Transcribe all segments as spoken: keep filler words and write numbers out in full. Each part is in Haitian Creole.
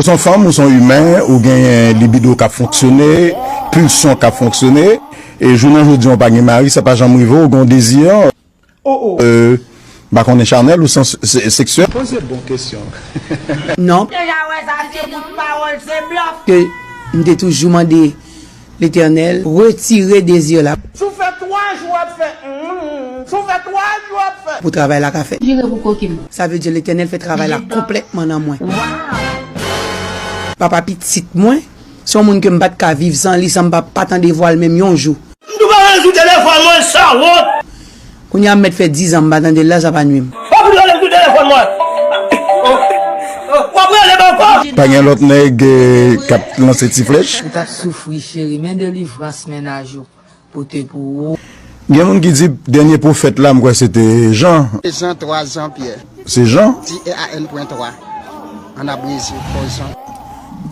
Ou se yon fanm, ou se yon imen, ou genyen libido k ap fonksyone, pulsyon k ap fonksyone, e jounen jodi a ou pa gen mari, sa pa janm rive w, ou gen yon dezi, euh, m pa konnen chanèl ou sans se- seksyèl. Poze bon kesyon. Non. Deja wè sa se bout pawòl, se blòf. Ke m te toujou mande Letènèl retire dezi la. Si w fè twa jou w ap fè mm, si w fè twa jou w ap fè. Pou travay la ka fèt. Vire pou koki m. Sa vle di Letènèl fè travay la konplètman nan mwen. Papa pitit mwen, se yon moun ke m pa t ka viv san li, san m pa, pa tande vwa l menm yon jou. M tou pa rele sou telefòn mwen, sawont! Kounye a m mèt fè dizan m pa tande l la, sa pa nwi m. W ap rele m sou telefòn mwen! W ap rele m ankò! Pa gen lòt nèg eh, k ap lanse ti flèch? Ou t ap soufri cheri, men delivrans mennaj ou pote pou ou. Gen moun ki di dènye pwofèt la, m kwè se te Jan. Jan twa, Jan Pyè. Se Jan? T A N pwen twa. An abrezi, fò Jan.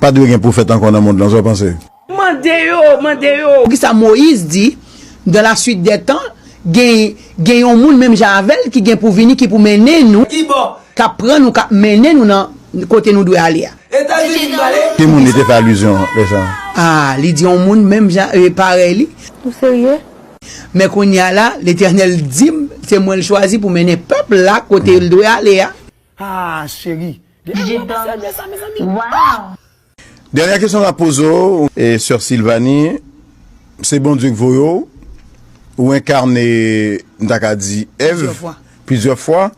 Pa dwe gen pwofèt ankò nan mond lan, sa w panse? Mande yo, mande yo. Poukisa Moyiz di, dans la suite des temps, gen, gen yon moun menm jan avè l ki gen pou vini, ki pou mennen nou, Ki bò? k ap pran nou, k ap mennen nou nan kote nou dwe ale a. Etazini m prale? Ki moun li te fè alizyon lè sa? Ah, li di yon moun menm jan, e, parèy li. Ou serye? Men kounye a la, Letènèl di m, se mwen l chwazi pou mennen pèp la kote l dwe ale a. Ah, cheri. Wow! Dènyè kesyon m ap poze w, e, Sè Silvani, se Bondye k voye w, ou enkane, m ta ka di, Èv, Plizyè fwa. Plizyè fwa.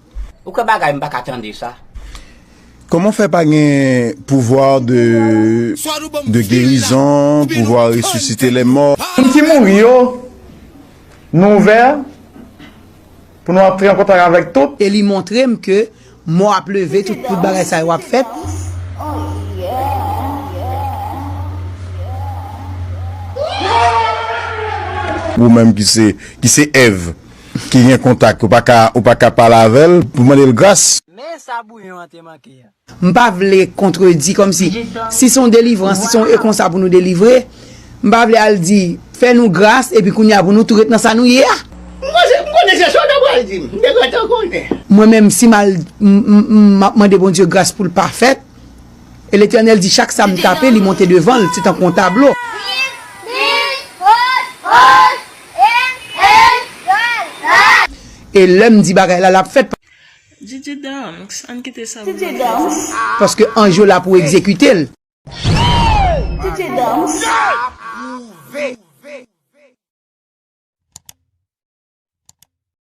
Ou kwè bagay m pa ka tande sa? Kòman fè pa gen pouvwa de, de gerizon, pouvwa resisite lè mò? Moun ki mouri yo, nou ouvè pou nou antre an kontak avèk tout. E li montre m ke mò ap leve, tout, tout bagay sa yo ap fèt. Ou menm ki se, ki se Èv, ki gen kontak, ou pa ka, ou pa ka pale avè l pou mande l gras. Men sa bouyon an te manke a. M pa vle kontredi kòmsi, si se yon delivrans, si se yon e konsa pou nou delivre, m pa vle al di, fè nou gras, epi kounye a pou nou tou ret nan sa nou ye a. M konnen, m konnen se sa w ta pral di m. M te gentan konnen. Mwen menm, si m al, m, m, m, m ap mande Bondye gras pou l pa fèt, e Letènèl di chak sa m tape, li monte devan l, se tankou yon tablo. E lè m di bagay la, l ap fèt. Djidji Dams, ann kite sa pou Djidji Dams. Paske anj yo la pou egzekite l. Djidji Dams.